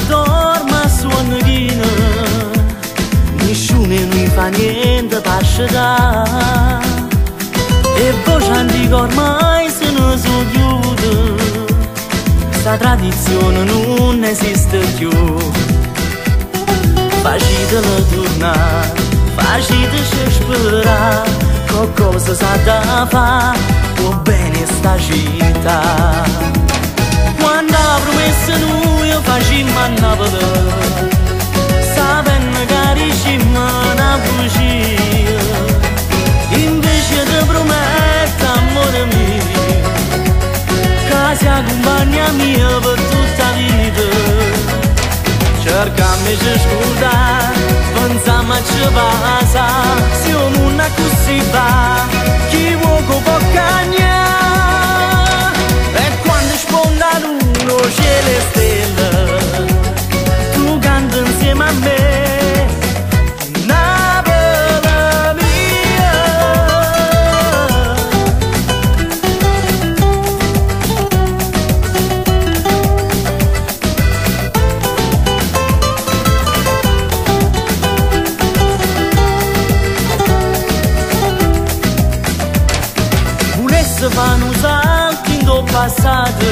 dorme a suonno chino, nessuno non fa niente per scetà. E voce antica ormai se ne sono chiuse, sta tradizione non esiste più. Facitela tornare, faciteci sperare, qualcosa sa da fa, può bene sta città. Quando la promessa noi facciamo a Napoli, sapendo che diciamo una bugia, invece ti prometto, amore mio, che sia compagna mia per tutta la vita. Cercami di scordare, pensiamo a ci passa, se un così va, chi vuole può cagnare. E quando sponda l'uno c'è le stelle, tu canti insieme a me, Napoli mia. Volesse fare un salto in do passato,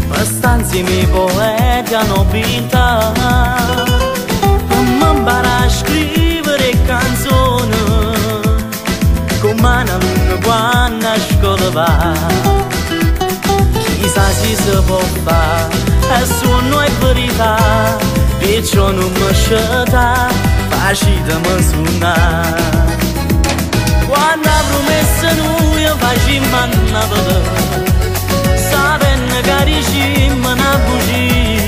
ma sta insieme ai poeti a nobiltà, ma impara a scrivere canzoni come una luna quando a scuola va. Chissà se si può fare, è suono e verità, perciò non mi sceta, facitemi suonare. Quando la promessa noi facciamo a Napoli, sapendo che diciamo una bugia,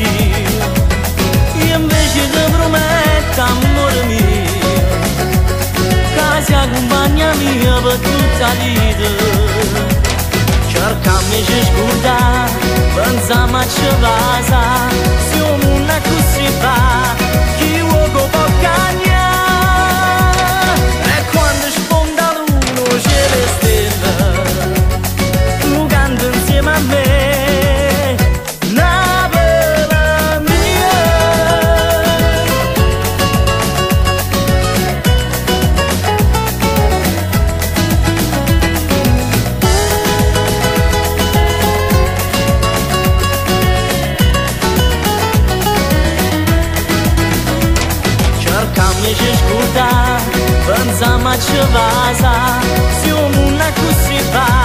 io invece ti prometto, amore mio, che sia compagna mia per tutta la vita. Cercami di scordare, pensiamo a ci passa, se un così va, chi vuole può cagnare. E quando sponda l'uno c'è le stelle, tu canti insieme a me, Napoli mia. Cercami di scordare, pensiamo a ci passa, se un così va.